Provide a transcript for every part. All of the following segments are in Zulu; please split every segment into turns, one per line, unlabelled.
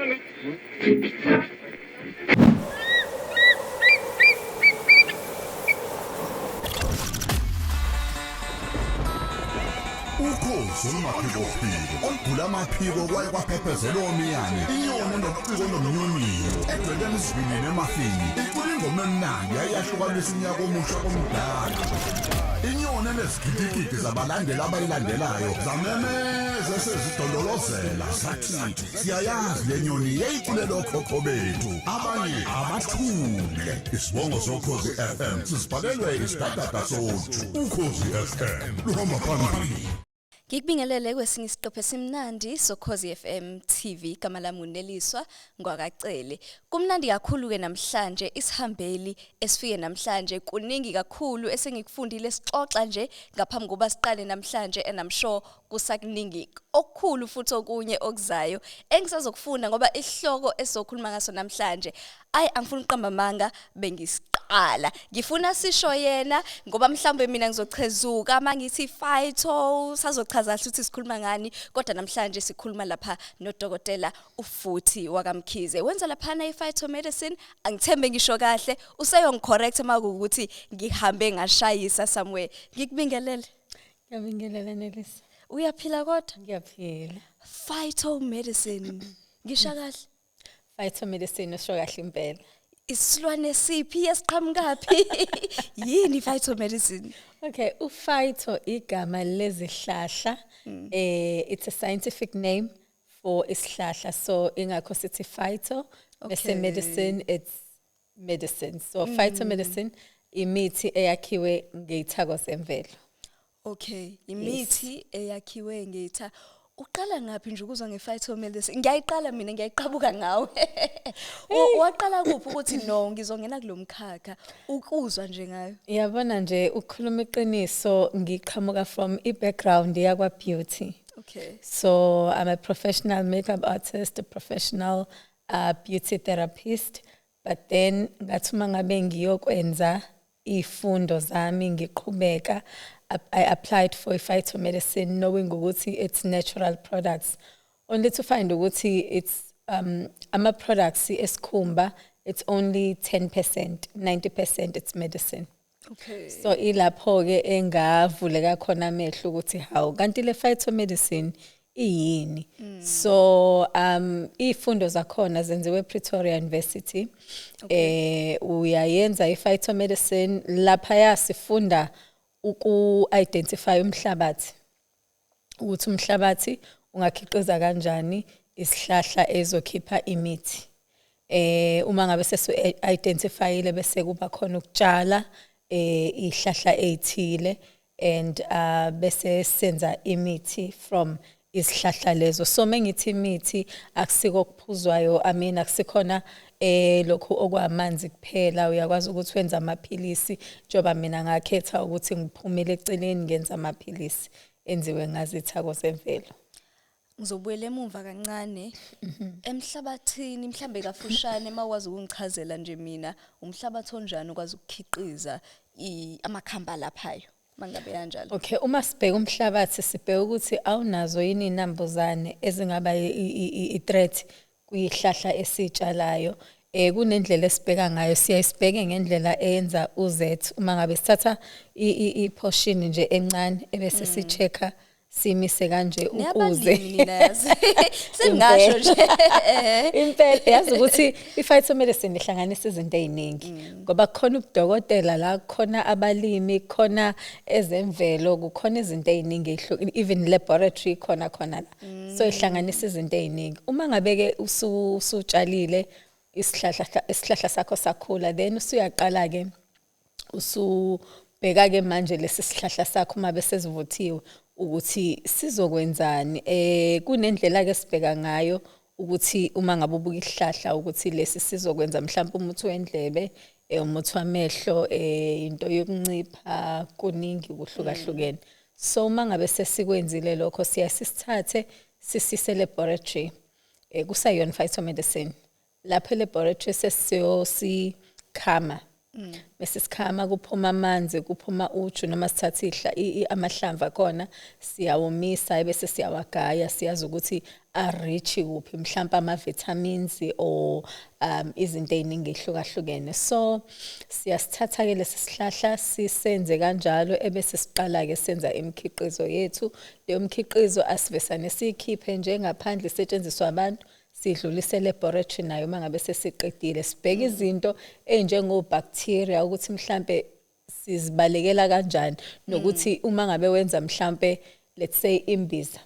Ukhozi olumaphikophiko olugula amaphiko kwaye kwaphephezela omiyane, inyoni enobuciko nomnyonyiyo edwebela isivinini emafini, icula ingoma emnandi yayahlukanisa unyaka omusha komdala. Inyoni enezigidigidi zabalandeli abayilandelayo zamemeza esezidondolozela zathi siyayazi le nyoni yayiculela okhokho bethu, abanye abathule. Isibongo soKhozi FM sisibhalelwe isidadada soju. Ukhozi FM luhamba phambili.
Ngikubingelele kwesinye isiqephu esimnandi soKhozi FM TV. Igama lami uNeliswa ngwakaCele. Kumnandi kakhulu ke namhlanje, isihambeli esifike namhlanje kuningi kakhulu esengikufundile sixoxa nje ngaphambi kokuba siqale namhlanje, and I'm sure kusakuningi okukhulu futhi okunye okuzayo engisazokufunda, ngoba isihloko esizokhuluma ngaso namhlanje, ayi, angifuni ukuqamba amanga, bengisiqala ngifuna sisho yena, ngoba mhlawumbe mina ngizochezuka mangithi phyto, sazochaza kahle ukuthi sikhuluma ngani. Kodwa namhlanje sikhuluma lapha nodokotela uFuthi wakaMkhize, wenza laphana i-phytomedicine. Angithembe ngisho kahle, useyongicorrect uma kuwukuthi ngihambe ngashayisa somewhere. Ngikubingelele.
Ngiyabingelela, Nelisa.
Uyaphila kodwa?
Ngiyaphila.
Phytomedicine, ngisho kahle?
Phytomedicine, usho kahle impela.
Isilwane siphi, esiqhamukaphi, yini phytomedicine?
Okay, uphyto igama lezihlahla. It's a scientific name for isihlahla. So ingakho sithi phyto bese medicine, it's medicine. So phytomedicine imithi eyakhiwe ngezithako zemvelo.
Okay, imithi eyakhiwe ngezitha. Uqala ngaphi nje ukuzwa nge-phytomedicine? Ngiyayiqala mina, ngiyayiqhabuka ngawe. Waqala kuphi ukuthi no, ngizongena kulomkhakha, ukuzwa nje ngayo?
Yabona nje, ukukhuluma iqiniso, ngiqhamuka from i-background yakwa beauty. So I'm a professional makeup artist, a professional beauty therapist. But then ngathi uma ngabe ngiyokwenza izifundo zami ngiqhubeka, I applied for phytomedicine knowing ukuthi it's natural products, only to find ukuthi it's ama products esikhumba, it's only 10%, 90% it's medicine. So ilapho ke engavuleka khona amehlo ukuthi hawu, kanti le phytomedicine iyini? So izifundo zakhona zenziwe ePretoria University. Uyayenza i-phytomedicine lapha, yasifunda uku-identify umhlabathi, ukuthi umhlabathi ungakhiqiza kanjani isihlahla ezokhipha imithi. Uma ngabe sesu identifyile, bese kuba khona ukutshala ihlahla ezithile and bese senza imithi from isihlahla lezo. So mengithi imithi, akusiko okuphuzwayo, I mean, akusikhona lokhu okwamanzi kuphela. Uyakwazi ukuthi wenze amaphilisi, njengoba mina ngakhetha ukuthi ngiphumele eceleni ngenza amaphilisi enziwe ngazithako zemvelo.
Ngizobuyela emuva kancane emhlabathini, mhlambe kafushane mawukwazi ukungichazela nje mina, umhlabathi onjani ukwazi ukukhiqiza amakhamba laphayo mangabe kanjalo?
Okay, uma sibheka umhlabathi, sibheka ukuthi awunazo yini inambuzane ezingaba i-threat kuyihlahla esitshalayo. Kunendlela esibheka ngayo, siyayisibheke ngendlela eyenza uZ. Uma ngabe sithatha i-portion nje encane ebese si-checka, simise kanje ukuze
Niyabalimi nina, yazi, sengingasho nje.
Impela, yazi ukuthi i-phytomedicine ihlanganisa izinto eziningi, ngoba kukhona ubudokotela la, kukhona abalimi, kukhona ezemvelo, kukhona izinto eziningi ezihlukene, even laboratory khona khona la. So ihlanganisa izinto eziningi. Uma ngabe ke usutshalile isihlahla sakho sakhula, then usuyaqala ke usubheka ke manje lesi sihlahla sakho uma bese sivuthiwe ukuthi sizokwenzani. Kunendlela ke sibheka ngayo ukuthi uma ngabe ubuka isihlahla ukuthi lesi sizokwenza mhlawumbe umuthi wendlebe, umuthi wamehlo, into yokuncipha, kuningi kuhlukahlukene. So uma ngabe sesikwenzile lokho, siya sisithathe sisise laboratory, kusayona phytomedicine. Lapha e-laboratory sesiyosikhama. Bese sikhama, kuphuma amanzi, kuphuma uju, noma sithatha amahlamvu akhona, siyawomisa bese siyawagaya. Siyazi ukuthi a-rich kuphi, mhlawumbe ama-vitamins or izinto ey'ningi ey'hlukahlukene. So siyasithatha-ke lesi sihlahla, sisenze kanjalo, ebese siqala-ke senza imikhiqizo yethu. Leyo mkhiqizo asivesane siyikhiphe nje ngaphandle isetshenziswa abantu, sidlulise laboratory nayo. Uma ngabe sesiqedile, sibheke izinto ey'njengo-bacteria ukuthi mhlampe sizibalekela kanjani, nokuthi uma ngabe wenza mhlampe, let's say, imbiza,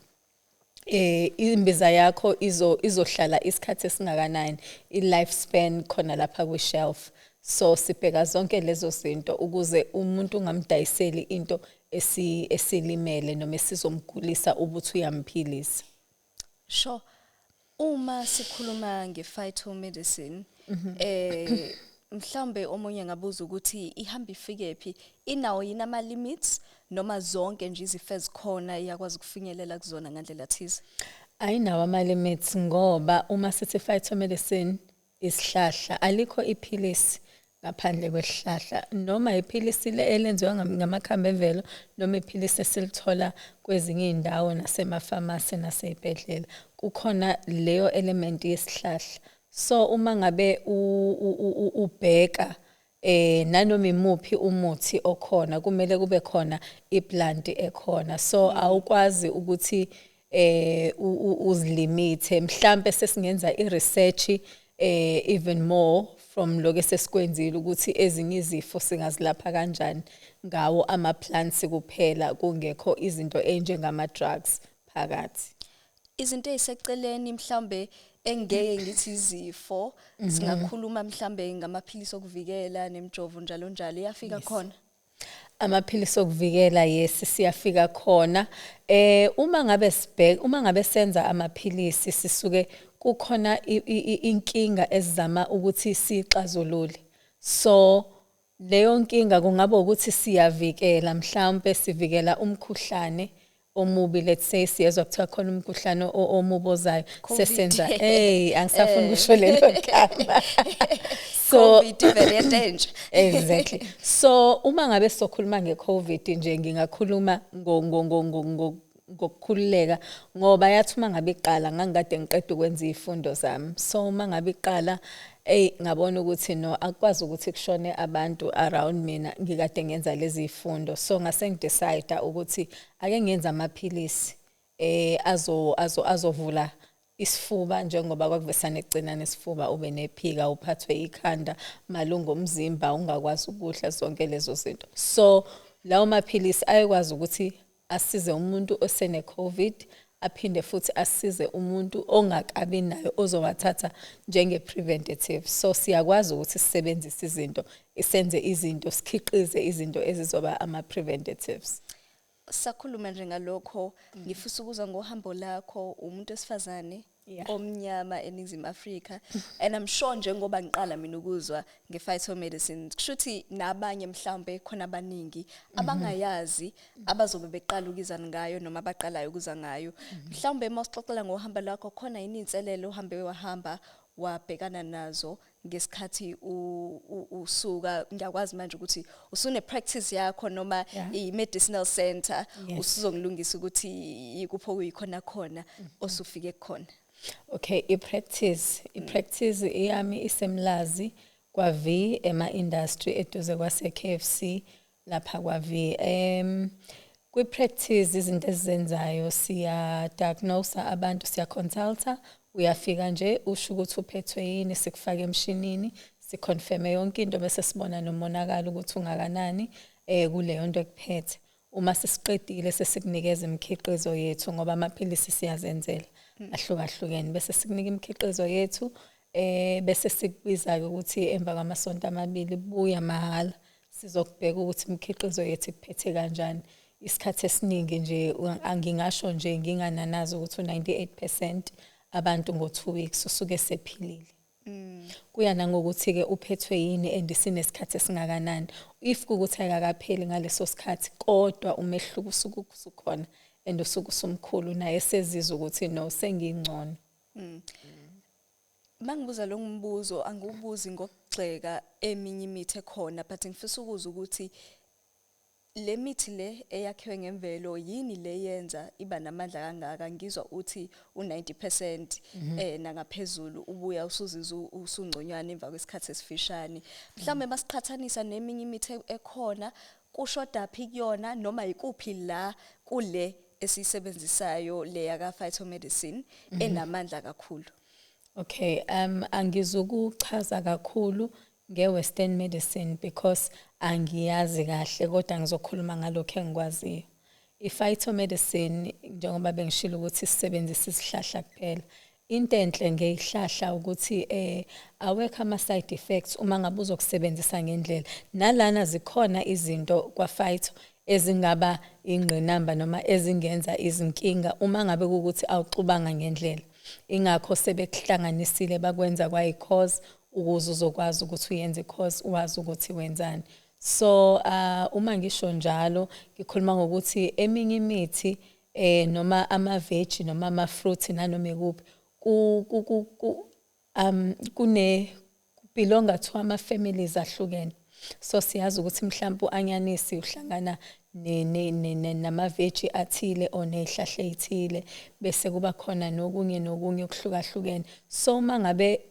imbiza yakho izohlala isikhathi esingakanani, i-life span khona lapha kwi-shelf. So sibheka zonke lezo zinto ukuze umuntu ungamdayiseli into esilimele noma esizomgulisa ubuthi uyamphilisa.
Sure. Uma sikhuluma nge-phytomedicine, mhlambe omunye ngabuza ukuthi ihamba ifike phi, inawo yini ama limits, noma zonke nje izifo ezikhona iyakwazi ukufinyelela kuzona ngandlela thize?
Ayinawo ama-limits, ngoba uma sithi phytomedicine, isihlahla, alikho iphilisi ngaphandle kwesihlahla, noma iphilisi elenziwa ngamakhambi emvelo, noma iphilisi esilithola kwezinye iy'ndawo nasemafamasi nasey'bhedlela, kukhona leyo element yesihlahla. So uma ngabe ubheka nanoma imuphi umuthi okhona, kumele kube khona i-plant ekhona. So awukwazi ukuthi uzilimithe. Mhlambe sesingenza i-research even more from lokho esesikwenzile, ukuthi ezinye izifo singazilapha kanjani ngawo ama-plants kuphela, kungekho izinto ey'njengama drugs phakathi.
Izinto eziseceleni mhlambe engeke ngithi izifo, singakhuluma mhlambe ngamaphilisi okuvikela nemijovo, njalo njalo, iyafika khona?
Amaphilisi okuvikela, yes, siyafika khona. Uma ngabe sibheka, uma ngabe senza amaphilisi, sisuke kukhona inkinga ezizama ukuthi sixazulule. So leyo nkinga kungaba ukuthi siyavikela, mhlawumbe sivikela umkhuhlane omubi. Let's say siyezwa kuthiwa khona umkhuhlane omubi ozayo.
COVID.
Sesenza, hey, angisafuni ukusho lelo gama. So
COVID variant entsha.
Exactly. So uma ngabe sizokhuluma nge-COVID nje, ngingakhuluma ngokukhululeka, ngoba yathi uma ngabe iqala, ngangikade ngiqeda ukwenza izifundo zami. So uma ngabe iqala, ey, ngabona ukuthi no, akukwazi ukuthi kushone abantu around mina ngikade ngenza lezi zifundo. So ngase ngidecide ukuthi ake ngenze amaphilisi azovula isifuba, njengoba kwakuvesane egcina nesifuba, ube nephika, uphathwe ikhanda, malungu omzimba, ungakwazi ukudla, zonke lezo zinto. So lawo maphilisi ayekwazi ukuthi asize umuntu osene COVID, aphinde futhi asize umuntu ongakabi nayo, ozowathatha njenge preventative. So siyakwazi ukuthi sisebenzise izinto, senze izinto, sikhiqize izinto ezizoba ama preventatives.
Sakhuluma nje ngalokho, ngifisa ukuza ngohambo lakho, umuntu wesifazane omnyama eNingizimu Afrika, and I'm sure njengoba ngiqala mina ukuzwa nge-phytomedicine, kushuthi nabanye mhlawumbe khona abaningi abangayazi, abazobe beqala ukuza ngayo noma abaqalayo ukuza ngayo. Mhlawumbe mawusixoxela ngohambo lakho, khona yini inselelo uhambe wahamba wabhekana nazo ngesikhathi usuka? Ngiyakwazi manje ukuthi usune practice yakho noma i-medicinal center. Usuzongilungisa ukuthi ikuphi okuyikhona khona osufike khona.
Okay, i-practice yami iseMlazi kwa V, ema industry, eduze kwase KFC lapha kwa V. Kwi-practice izinto esizenzayo, siya diagnose abantu, siya consulta. Uyafika nje, usho ukuthi uphethwe yini, sikufake emshinini, siconfirme yonke into, bese sibona nomonakalo ukuthi ungakanani kuleyo nto ekuphethe. Uma sesiqedile, sesikunikeza imikhiqizo yethu, ngoba amaphilisi siyazenzela ahlukahlukene, bese sikunika imikhiqizo yethu, bese sikubiza ukuthi emva kwamasonto 2 buya mahhala, sizokubheka ukuthi imikhiqizo yethu ikuphethe kanjani. Isikhathi esiningi nje, angingasho nje ngingananazi ukuthi u98% abantu ngo2 weeks usuke sephilile. Kuya nangokuthi ke uphethwe yini and sinesikhathi esingakanani. If kukuthi ayikakapheli ngaleso sikhathi, kodwa umehluko usuke usukhona and usuke usumkhulu, naye sezizwa ukuthi no, sengingcono.
Mangibuza lo mbuzo, angiwubuzi. ukugxeka eminye imithi ekhona, but ngifisa ukuzwa ukuthi le mithi le eyakhiwe ngemvelo yini le yenza iba namandla kangaka. Ngizwa uthi u90% nangaphezulu ubuya usuzizwa usungconywana emva kwesikhathi esifishane. Mhlawumbe masiqhathanisa neminye imithi ekhona, kushoda phi kuyona, noma ikuphi la kule esiyisebenzisayo le yaka phytomedicine enamandla kakhulu?
Okay, angizukuchaza kakhulu nge-Western medicine because angiyazi kahle, kodwa ngizokhuluma ngalokho engikwaziyo. I-phytomedicine, njengoba bengishilo ukuthi sisebenzisa isihlahla kuphela. Into enhle ngeyihlahla ukuthi awekho ama side effects uma ngabe uzokusebenzisa ngendlela. Nalana zikhona izinto kwa-phyto ezingaba ingqinamba noma ezingenza izinkinga uma ngabe kukuthi awuxubanga ngendlela. Ingakho sebekuhlanganisile bakwenza kwayi-course ukuze uzokwazi ukuthi uyenze i-course, wazi ukuthi wenzani. So uma ngisho njalo, ngikhuluma ngokuthi eminye imithi noma ama-veg noma ama-fruit nanoma ikuphi ku ku ku ku kune belonga to ama-families ahlukene. So siyazi ukuthi mhlawumbe u-anyanisi uhlangana nama-veg athile or ney'hlahla ey'thile, bese kuba khona nokunye nokunye okuhlukahlukene. So uma ngabe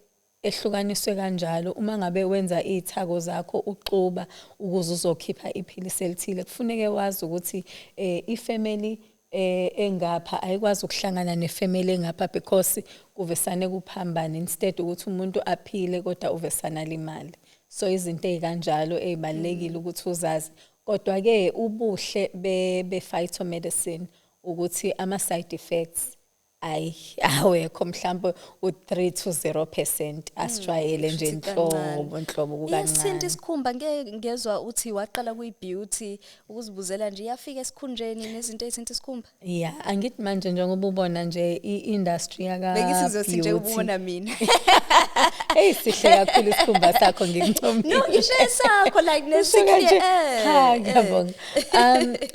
ehlukaniswe kanjalo, uma ngabe wenza iy'thako zakho, uxuba ukuze uzokhipha iphilisi elithile, kufuneke wazi ukuthi ifamily engapha ayikwazi ukuhlangana nefamily engapha because kuvesane kuphambane, instead ukuthi umuntu aphile kodwa uvesana limali. So izinto ey'kanjalo ey'balulekile ukuthi uzazi. Kodwa-ke ubuhle be-phytomedicine ukuthi ama-side effects ayi awekho, mhlawumbe u-3 to 0%, asijwayele nje.
Kushuthi kancane.
Nhlobo nhlobo.
Iyasithinta
kukancane.
Isikhumba, ngeke ngezwa uthi waqala kuyi-beauty, ukuzibuzela nje, iyafika esikhunjeni nezinto ey'thinta isikhumba?
Yeah, angithi manje njengoba ubona nje i-industry yaka
Bengithi ngizothi nje
beauty.
ubona mina.
Hey, sihle kakhulu isikhumba sakho, ngikuncomile.
No, ngisho esakho, like
Usho kanje?
nesikhile.
Ha, ngiyabonga.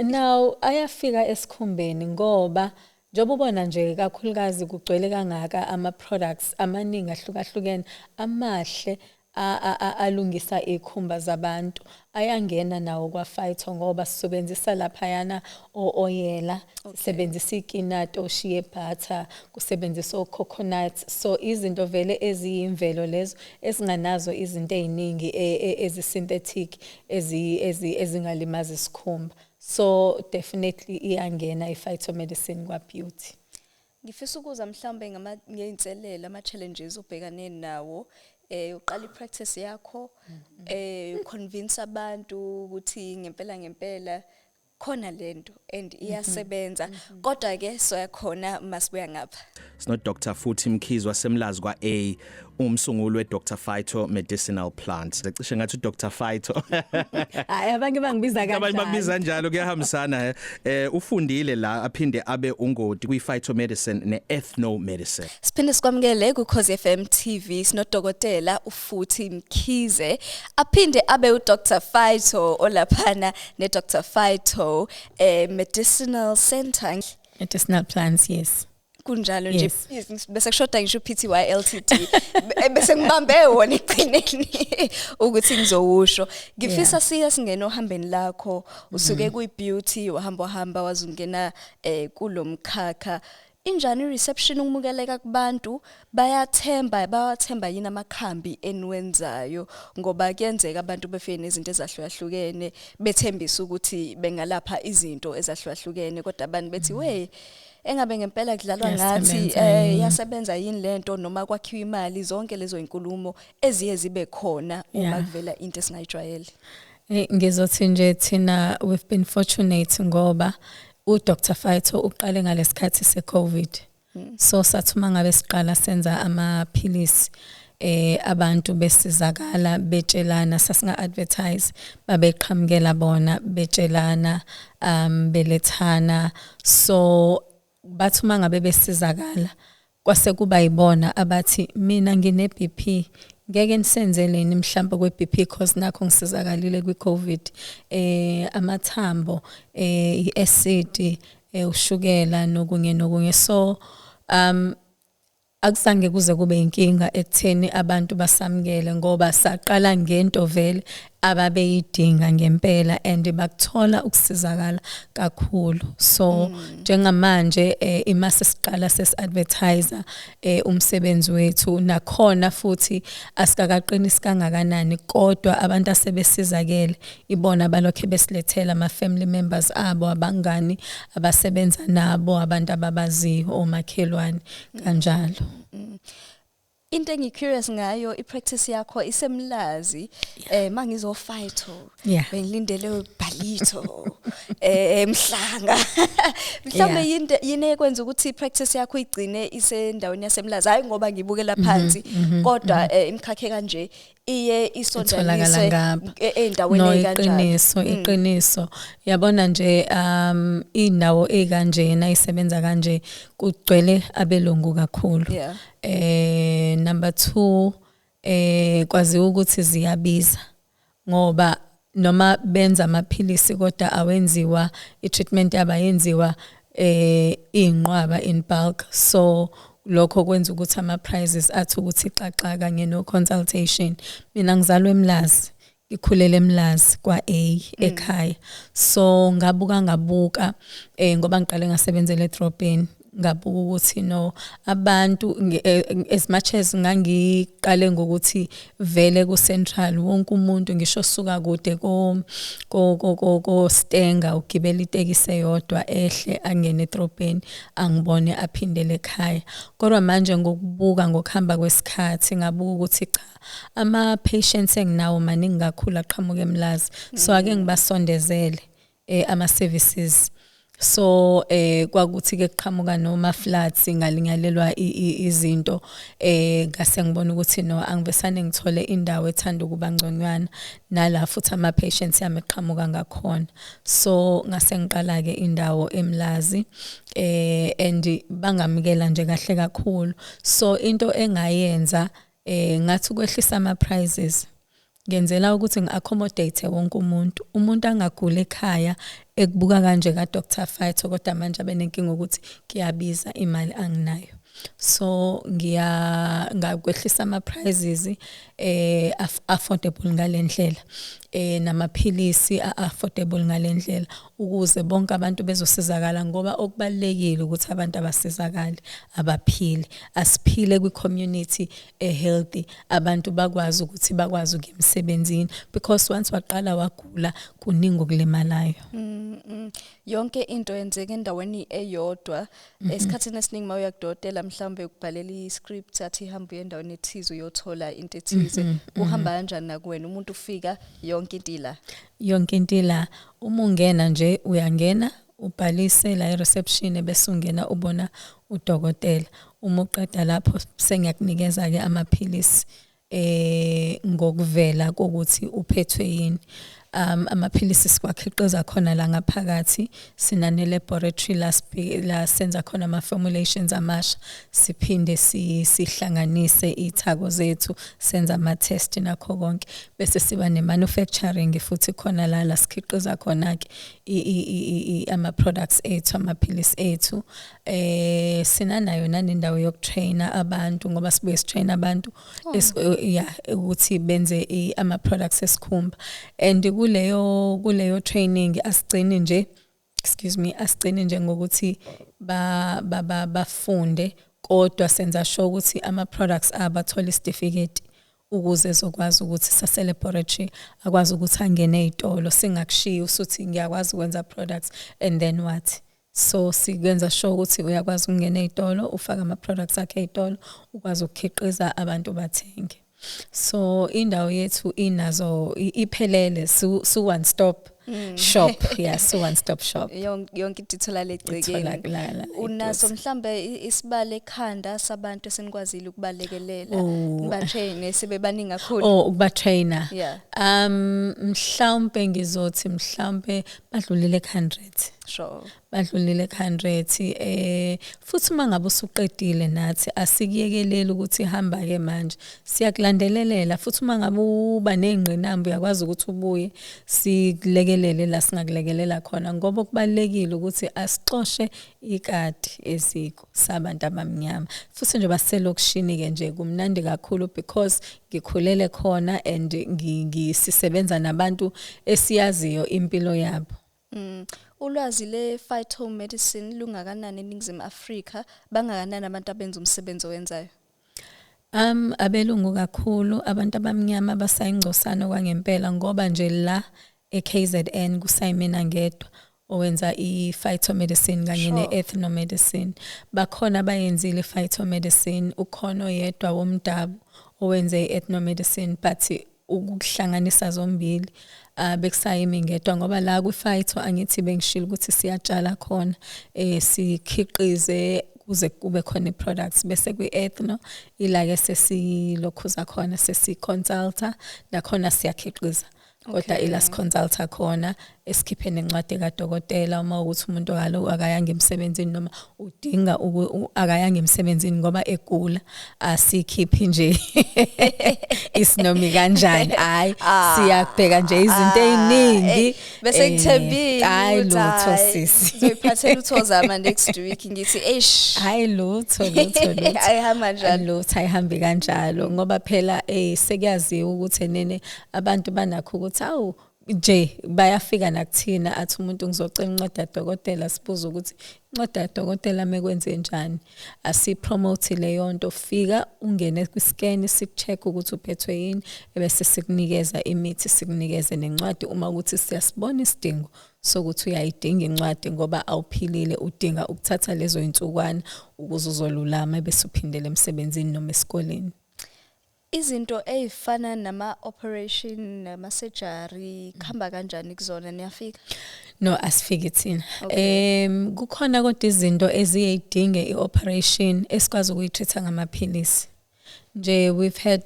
Now ayafika esikhumbeni ngoba njengoba ubona nje kakhulukazi kugcwele kangaka ama products amaningi ahlukahlukene amahle alungisa ikhumba zabantu, ayangena nawo kwa-phyto ngoba sisebenzisa laphayana o-oyela, sisebenzisa ikinati, o-shea butter, kusebenzisa o-coconut. So izinto vele eziyimvelo lezo ezinganazo izinto ey'ningi ezi-synthetic ezingalimaza isikhumba. So definitely iyangena i-phytomedicine kwa-beauty.
Ngifisa ukuza mhlawumbe ngey'nselelo, ama-challenges obhekane nawo uqala i-practice yakho, convince abantu ukuthi ngempela ngempela khona lento and iyasebenza. Kodwa ke soya khona masibuya ngapha.
Sino Dr Futhi Mkhize wasemlazi kwa A, umsunguli we Dr Phyto Medicinal Plants. Cishe ngathi uDr Phyto.
Hayi, abanye bangibiza
Abanye
kanjalo.
bakubiza njalo, kuyahambisana. Ufundile la, aphinde abe ungoti kwi phytomedicine ne ethnomedicine.
Siphinde sikwamukele ku Khosi FM TV. Sinodokotela uFuthi Mkhize, aphinde abe uDr Phyto olaphana ne Dr Phyto Medicinal Center.
Medicinal plants, yes.
Kunjalo nje.
Yes.
Bese kushoda ngisho PTY Ltd, bese ngibambe wona ekugcineni ukuthi ngizowusho. Ngifisa siya singena ohambeni lakho, usuke kuyi beauty, wahamba wahamba wazungena kulomkhakha. Injani reception, ukumukeleka kubantu? Bayathemba, bayathemba yini amakhambi eniwenzayo? Ngoba kuyenzeka abantu befike nezinto ezahlukahlukene, bethembisa ukuthi bengalapha izinto ezahlukahlukene, kodwa abantu bethi, "We, engabe ngempela kudlalwa ngathi?"
Iyasebenza yini?
Iyasebenza yini lento, noma kwakhiwa imali? Zonke lezo inkulumo eziye zibe khona uma kuvela into esingayijwayele.
Ngizothi nje thina we've been fortunate ngoba uDr Phyto uqale ngalesikhathi seCovid. So sathi uma ngabe siqala senza amaphilisi, abantu besizakala betshelana, sasinga advertise, babeqhamukela bona betshelana, belethana. So bathi uma ngabe besizakala, kwase kuba yibona abathi, "Mina ngine BP, ngeke nisenzeleni mhlawumbe kwe BP, cause nakho ngisizakalile kwi COVID, amathambo, iacid, ushukela nokunye nokunye." So Akusange kuze kube inkinga ekutheni abantu basamukele, ngoba saqala ngento vele ababeyidinga ngempela and bakuthola ukusizakala kakhulu. So njengamanje imase siqala sesi-advertise umsebenzi wethu, nakhona futhi asikakaqinisi kangakanani, kodwa abantu asebesizakele ibona balokhe besilethela ama-family members abo, abangani abasebenza nabo, abantu ababaziyo, omakhelwane kanjalo.
Into engi-curious ngayo, i-practice yakho iseMlazi. Mangizo-phyto, bengilindele Ballito, Mhlanga mhlawumbe. Yini yini ekwenza ukuthi i-practice yakho igcine isendaweni yaseMlazi? Hayi ngoba ngibukela phansi, kodwa imikhakha kanje iye
itholakala
isondaniswe
ngapha.
Ey'ndaweni
No,
ey'kanjalo.
Iqiniso, yabona nje, indawo ekanjena isebenza kanje, kugcwele abelungu kakhulu. Number 2, kwaziwa ukuthi ziyabiza, ngoba noma benza amaphilisi kodwa awenziwa, i-treatment yabayenziwa inqwaba in bulk, so lokho kwenza ukuthi ama prices athi ukuthi xaxa kanye no consultation. Mina ngizalwe eMlazi, ngikhulele eMlazi kwa A ekhaya, so ngabuka ngoba ngiqale ngasebenzela edrobheni, ngabuka ukuthi no, abantu as much as ngangiqale ngokuthi vele ku central, wonke umuntu ngisho suka kude ko Stenga ugibela itekisi eyodwa ehle angene edrobheni, angibone, aphindele ekhaya. Kodwa manje ngokubuka ngokuhamba kwesikhathi, ngabuka ukuthi cha, ama patients enginawo maningi kakhulu aqhamuka eMlazi, so ake ngibasondezele ama services. So kwakuthi ke kuqhamuka noma floods, ngalinyalelwa izinto, ngase ngibona ukuthi no, angivesane ngithole indawo ethanda ukuba ngconywana nala futhi ama patients yami eqhamuka ngakhona. So ngase ngiqala ke indawo eMlazi, and bangamukela nje kahle kakhulu. So into engayenza, ngathi ukwehlisa ama prices, ngenzela ukuthi ngi-accommodate wonke umuntu, umuntu angagula ekhaya ekubuka kanje ka Dr Phyto, kodwa manje abenenkinga ukuthi kuyabiza, imali anginayo. So ngiya ngakwehlisa ama prices affordable ngalendlela, namaphilisi affordable ngalendlela, ukuze bonke abantu bezosizakala, ngoba okubalekile ukuthi abantu abasizakali abaphile. Asiphile kwi community e healthy, abantu bakwazi ukuthi bakwazi ukuya emsebenzini, because once waqala wagula, kuningi okulimalayo.
Yonke into yenzeka endaweni eyodwa. Esikhathini esiningi mawuya kudokotela, mhlawumbe ukubhalela i-script, athi hamba uye endaweni ethize uyothola into ethize. Kuhamba kanjani nakuwena? Umuntu ufika, yonke into ila?
Yonke into ila. Uma ungena nje, uyangena ubhalise la e-reception, bese ungena ubona udokotela. Uma uqeda lapho, sengiyakunikeza ke amaphilisi ngokuvela kokuthi uphethwe yini. Amaphilisi sikwakhiqiza khona la ngaphakathi, sinane laboratory la senza khona ama formulations amasha, siphinde sihlanganise ithako zethu, senza ama test nakho konke, bese siba ne manufacturing futhi khona la sikhiqiza khona ke ama products ethu, amaphilisi ethu. Sinanayo nanendawo yokutraina abantu, ngoba sibuye sitrain abantu yeah, ukuthi benze ama products esikhumba. And kuleyo training asigcini nje, excuse me, asigcini nje ngokuthi ba ba bafunde, kodwa senza sure ukuthi ama products abathola isitifiketi ukuze ezokwazi ukuthi sase laboratory akwazi ukuthi angene ezitolo. Singakushiyi usuthi ngiyakwazi ukwenza products and then what? So sikwenza sure ukuthi uyakwazi ukungena ezitolo, ufaka ama products akhe ezitolo, ukwazi ukukhiqiza, abantu bathenge. So indawo yethu inazo, iphelele, su one stop shop, yeah, su one stop shop.
Yonke into itholakala egcekeni.
Itholakala
Unaso
eduze.
mhlambe isibalo ekhanda sabantu esenikwazile ukubalekelela,
Oh.
nibatrain, sebebaningi kakhulu?
Oh, ukuba trainer?
Yeah.
Mhlawumbe ngizothi mhlawumbe badlulile 100. Badlulile ku-100. Futhi uma ngabe usuqedile, nathi asikuyekeleli ukuthi hamba ke manje, siyakulandelelela. Futhi uma ngabe uba ney'ngqinamba, uyakwazi ukuthi ubuye sikulekelele la singakulekelela khona, ngoba kubalulekile ukuthi asixoshe ikati eziko sabantu abamnyama. Futhi njengoba siselokishini-ke nje, kumnandi kakhulu because ngikhulele khona and ngisisebenza nabantu esiyaziyo impilo yabo.
Ulwazi le-phytomedicine lungakanani eNingizimu Afrika? Bangakanani abantu abenza umsebenzi owenzayo?
Abelungu kakhulu, abantu abamnyama basayingcosana kwangempela, ngoba nje la e-KZN kusayimina ngedwa owenza i-phytomedicine kanye ne-ethnomedicine. Bakhona abayenzile i-phytomedicine, ukhona oyedwa womdabu owenze i-ethnomedicine, but ukuhlanganisa zombili bekusayimi ngedwa, ngoba la kwi-phyto angithi bengishilo ukuthi siyatshala khona, sikhiqize kuze kube khona i-products, bese kwi-ethno ila-ke sesilokhuza khona, sesi-consulta nakhona, siyakhiqiza kodwa ila si-consulta khona, esikhiphe nencwadi kadokotela uma ukuthi umuntu kaloku akayanga emsebenzini noma udinga akayanga emsebenzini ngoba egula. Asikhiphi nje isinomi kanjani, hayi, siyabheka nje izinto ey'ningi.
Bese ngithembile
Hayi,
ukuthi
lutho,
hhayi,
sisi.
ngizoyiphathela uthozama next week, ngithi eish.
Hayi, lutho, lutho, lutho.
Ayihamba njalo.
Lutho, ayihambi kanjalo, ngoba phela sekuyaziwa ukuthi enene abantu banakho ukuthi awu nje bayafika nakuthina, athi umuntu, "Ngizocela incwadi kadokotela." Sibuza ukuthi incwadi kadokotela mekwenze njani. Asipromote leyo nto. Fika ungene kwi-scan, sikucheck ukuthi uphethwe yini, ebese sikunikeza imithi, sikunikeze nencwadi uma ukuthi siyasibona isidingo sokuthi uyayidinga incwadi ngoba awuphilile, udinga ukuthatha lezo insukwana ukuze uzolulama bese uphindele emsebenzini noma esikoleni.
Izinto ey'fana nama-operation nama-surgery kuhamba kanjani kuzona? Niyafika?
No, asifiki thina. Kukhona kodwa izinto eziyidinge i-operation esikwazi ukuyitreat ngamaphilisi. Nje we've had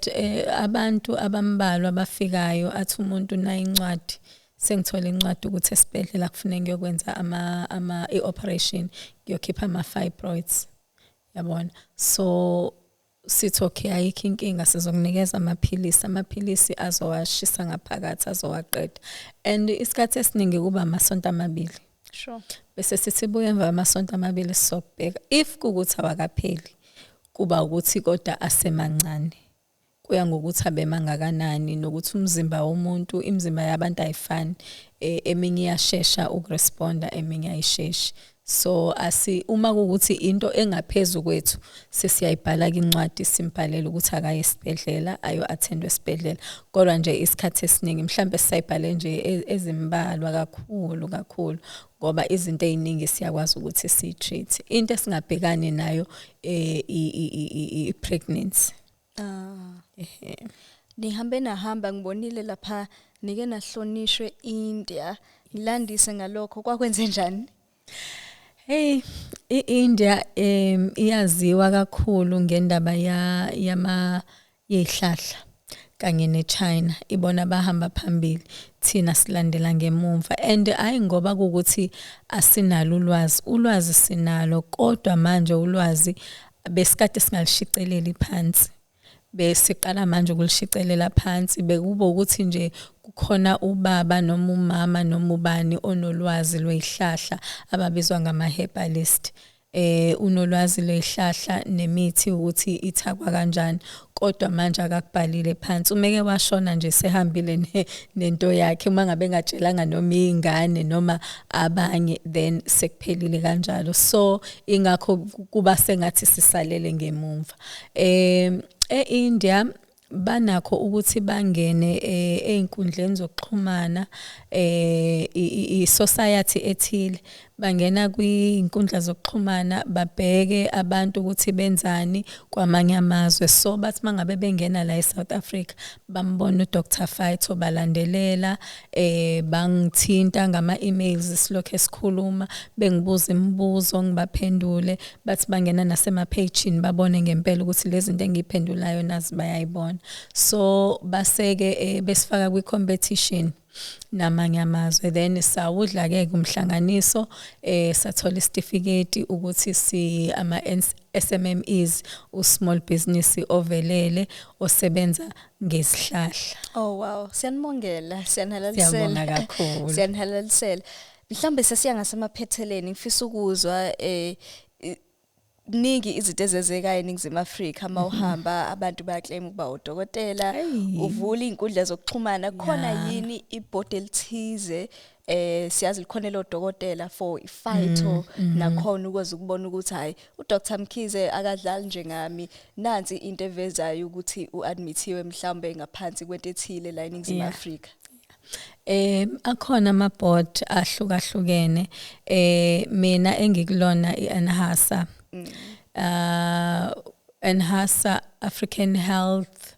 abantu abambalwa abafikayo, athi umuntu, "Na incwadi, sengithola incwadi ukuthi esibhedlela kufuneka ngiyokwenza ama i-operation, ngiyokhipha ama-fibroids," yabona. So sithi, "Okay, ayikho inkinga, sizokunikeza amaphilisi." Amaphilisi azowashisa ngaphakathi, azowaqeda, and isikhathi esiningi kuba amasonto 2. Bese sithi, "Buye emva kwamasonto 2, sizokubheka." If kukuthi awakapheli, kuba ukuthi kodwa asemancane, kuya ngokuthi abe mangakanani nokuthi umzimba womuntu, imizimba yabantu ayifani. Eminye iyashesha ukuresponda, eminye ayisheshi. So asi uma kuwukuthi into engaphezulu kwethu, sesiyayibhala incwadi, simbhalele ukuthi akaye esibhedlela, ayo attend esibhedlela. Kodwa nje isikhathi esiningi mhlambe sisayibhale nje ezimbalwa kakhulu kakhulu, ngoba izinto eziningi siyakwazi ukuthi siyi-treat. Into esingabhekani nayo i-pregnancy. Ehhe.
Nihambe nahamba, ngibonile lapha nike nahlonishwe India. Ngilandise ngalokho, kwakwenze njani?
Hey, i-India iyaziwa kakhulu ngendaba ya yama yezihlahla kanye neChina, ibona bahamba phambili, thina silandela ngemumva. And hayi ngoba kukuthi asinalo ulwazi, ulwazi sinalo, kodwa manje ulwazi besikade singalishicileli phansi, besiqala manje ukulishicelela phansi. Bekuba ukuthi nje kukhona ubaba noma umama noma ubani onolwazi lwezihlahla ababizwa ngama-herbalist, unolwazi lwezihlahla nemithi ukuthi ithakwa kanjani, kodwa manje akakubhalile phansi. Umeke washona nje, sehambile nento yakhe, uma ngabe engatshelanga noma ingane noma abanye, then sekuphelile kanjalo. So ingakho kuba sengathi sisalele ngemumva. E-India banakho ukuthi bangene ey'nkundleni zokuxhumana, i-society ethile, bangena kwinkundla zokuxhumana, babheke abantu ukuthi benzani kwamanye amazwe. So bathi mangabe bengena la eSouth Africa, bambona uDr Phyto, balandelela, bangithinta ngama emails, silokho esikhuluma, bengibuza imibuzo, ngibaphendule. Bathi bangena nasema-page babone ngempela ukuthi lezi zinto engiyiphendulayo nazi bayayibona. So baseke besifaka kwi-competition. Namanye amazwe. Then sawudla ke kumhlanganiso, sathola isitifiketi ukuthi si ama SMMEs, u small business ovelele osebenza ngesihlahla.
Oh wow, siyanibongela, siyanhalalisela.
Siyabonga kakhulu.
Siyanhalalisela. Mhlambe sesiya ngasemaphetheleni, ngifisa ukuzwa ningi izinto ezenzekayo eNingizimu Afrika. Mawuhamba, abantu bayaclaim ukuba udokotela, uvula izinkundla zokuxhumana khona, yini ibhodi elithize, siyazi likhona lo dokotela for i-phyto, nakhona ukwazi ukubona ukuthi hayi, uDr Mkhize akadlali njengami, nansi into evezayo ukuthi uadmithiwe mhlawumbe ngaphansi kwento ethile la eNingizimu Afrika?
Akhona ama board ahlukahlukene. Mina engikulona iNHASA. NHASA African Health,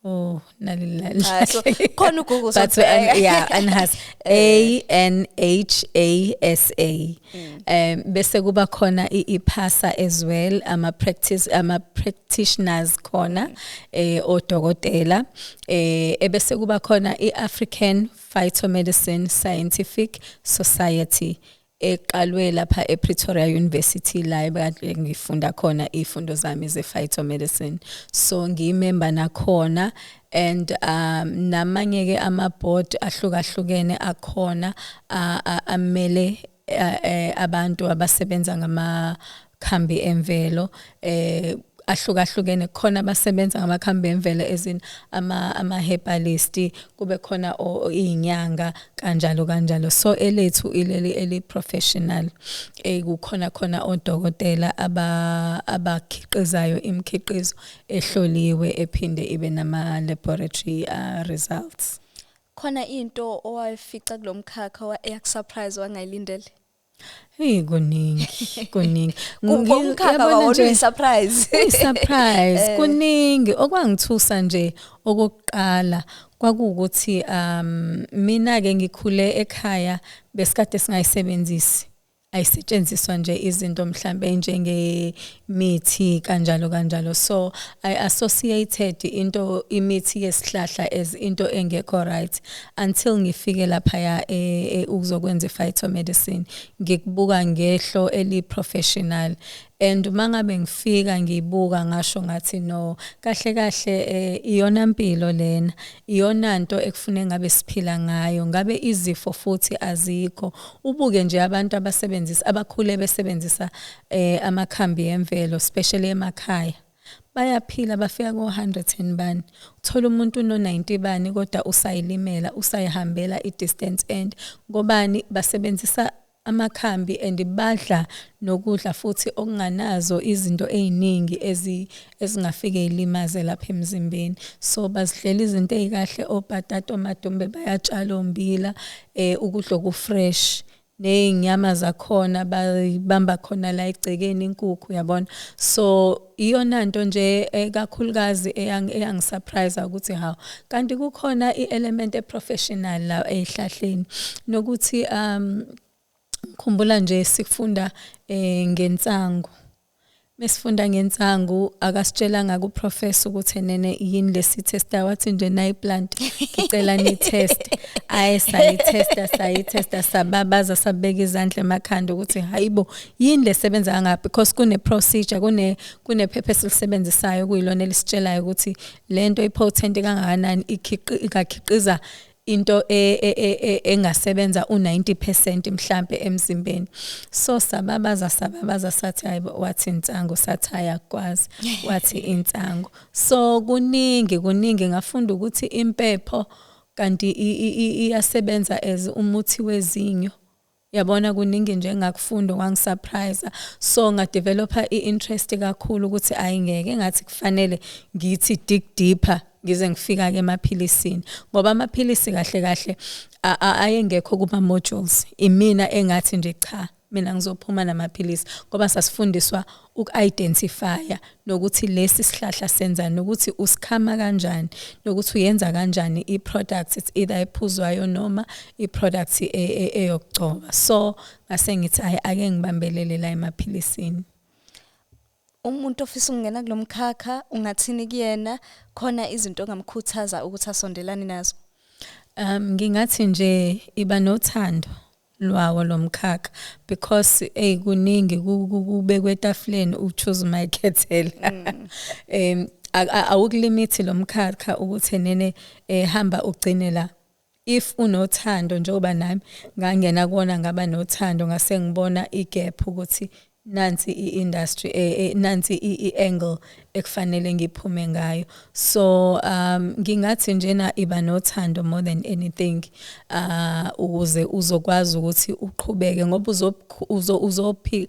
oh, nalila.
Ah, so khona uGoogle.
But yeah, NHASA, ANHASA. Bese kuba khona iPASA as well, ama practitioners khona, odokotela, ebese kuba khona iAfrican Phytomedicine Scientific Society eqalwe lapha ePretoria University, la ebekade ngifunda khona izifundo zami ze phytomedicine. So ngiyimember nakhona and namanye ke ama board ahlukahlukene akhona amele abantu abasebenza ngama khambi emvelo ahlukahlukene. Khona abasebenza ngamakhambi emvelo ezin ama herbalist, kube khona izinyanga, kanjalo kanjalo. So elethu ileli eli professional, kukhona khona odokotela abakhiqizayo imikhiqizo ehloliwe ephinde ibe nama laboratory results.
Khona into owayifica kulomkhakha eyakusurprise wangayilindele?
Hey, kuningi, kuningi.
Umkhakha
Yabona
wawona
nje-
uyi-surprise.
Uyi-surprise, kuningi okwangithusa nje. Okokuqala kwakuwukuthi mina ke ngikhule ekhaya besikade singayisebenzisi, ayisetshenziswa nje izinto mhlambe njengemithi, kanjalo kanjalo. So I associated into imithi yesihlahla as into engekho right until ngifike lapha ukuzokwenza i-phytomedicine, ngikubuka ngehlo eli professional. And mangabe ngifika ngibuka, ngasho ngathi, no, kahle kahle, iyona mpilo lena, iyona nto ekufuneka ngabe siphila ngayo, ngabe izifo futhi azikho. Ubuke nje abantu abasebenzisa, abakhule besebenzisa amakhambi emvelo, especially emakhaya, bayaphila, bafika ko-100 and bani. Uthola umuntu uno-90 bani kodwa usayilimela, usayihambela i-distance and ngobani basebenzisa amakhambi and badla nokudla futhi okunganazo izinto eziningi ezingafike ilimaze lapha emzimbeni. So bazidlela izinto ezikahle, obhatata, omadumbe, bayatshala ombila, ukudla okufresh, nezinyama zakhona bayibamba khona la egcekeni, inkukhu, uyabona. So iyona nto nje kakhulukazi eyangisurprise ukuthi hawu, kanti kukhona i-element eprofessional la ezihlahleni. Nokuthi khumbula nje sifunda ngensangu, mesifunda ngensangu akasitshelanga kuprofessor ukuthi nene yini lesi testa, wathi nje nayi plant, ngicela ni test. Ayi, sayitesta, sayitesta, sababaza, sabeka izandla emakhanda ukuthi hayibo, yini lesebenza kangaka? Because kune procedure, kune phepha esilisebenzisayo kuyilona elisitshelayo ukuthi lento ipotent kangakanani, ikhiqiza into engasebenza u90% mhlambe emzimbeni. So sababaza, sababaza, sathi hayibo, wathi insangu, sathi ayakwazi, wathi insangu. So kuningi, kuningi ngafunda ukuthi impepho kanti iyasebenza as umuthi wezinyo, yabona. Kuningi nje engakufunda kwangisurprise. So ngadevelopa i-interest kakhulu ukuthi ayingeke, ngathi kufanele ngithi dig deeper ngize ngifika ke emaphilisini, ngoba amaphilisi kahle kahle ayengekho kuma modules. Imina engathi nje cha, mina ngizophuma namaphilisi, ngoba sasifundiswa uku-identifya nokuthi lesi sihlahla senzani, nokuthi usikhama kanjani, nokuthi uyenza kanjani i-product, it's either ephuzwayo noma i-product eyokugcoba. So ngase ngithi hayi, ake ngibambelele la emaphilisini.
Umuntu ofisa ukungena kulomkhakha, ungathini kuyena? Khona izinto ongamkhuthaza ukuthi asondelane nazo?
Ngingathi nje iba nothando lwawo lomkhakha, because hey, kuningi kubekwe etafuleni, uchoose mayikhethela. Awukulimithi lo mkhakha ukuthi nene hamba ugcine la. If unothando, njengoba nami ngangena kuwona ngaba nothando, ngase ngibona igap ukuthi nansi i-industry, nansi i-angle ekufanele ngiphume ngayo. So ngingathi njena iba nothando more than anything, ukuze uzokwazi ukuthi uqhubeke, ngoba uzo uzophi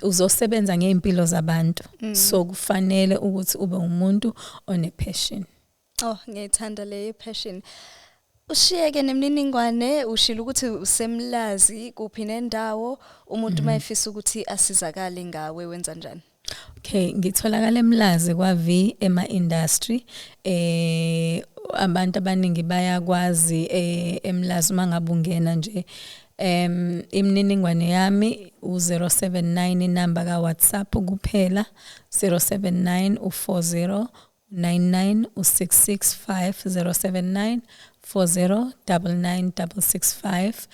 uzosebenza ngeimpilo zabantu, so kufanele ukuthi ube umuntu one passion.
Oh, ngiyayithanda le passion. Ushiyeke nemininingwane, ushilo ukuthi useMlazi kuphi nendawo, umuntu mayefisa ukuthi asizakale ngawe wenza njani?
Okay, ngitholakala eMlazi kwa V ema industry. Abantu abaningi bayakwazi eMlazi uma ngabe ungena nje. Imininingwane yami u079, inamba ka WhatsApp kuphela, 079 u40 99 u665, 079 40 99 665.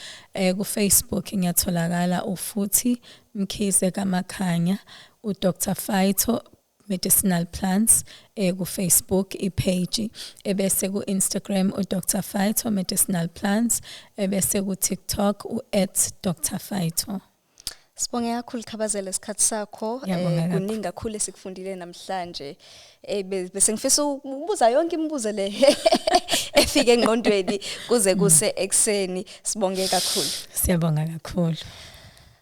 Ku Facebook ngiyatholakala uFuthi Mkhize kaMakhanya, uDr Phyto Medicinal Plants ku Facebook ipage, ebese ku Instagram uDr Phyto Medicinal Plants, ebese ku TikTok u@DrPhyto.
Sibonge kakhulu, Khabazela, isikhathi sakho.
Ngiyabonga kakhulu.
Kuningi kakhulu esikufundile namhlanje. Bese ngifisa ukubuza yonke imibuzo le efike engqondweni kuze kuse ekseni. Sibonge kakhulu.
Siyabonga kakhulu.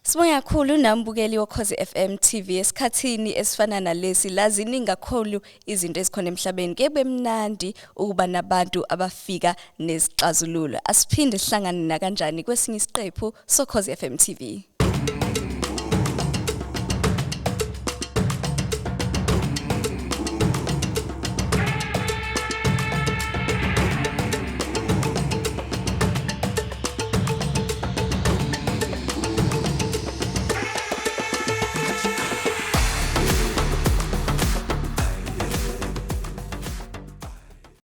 Sibonge kakhulu nambukeli woKhozi FM TV. Esikhathini esifana nalesi la ziningi kakhulu izinto ezikhona emhlabeni, kebe mnandi ukuba nabantu abafika nezixazululo. Asiphinde sihlangane na kanjani kwesinye isiqephu soKhozi FM TV.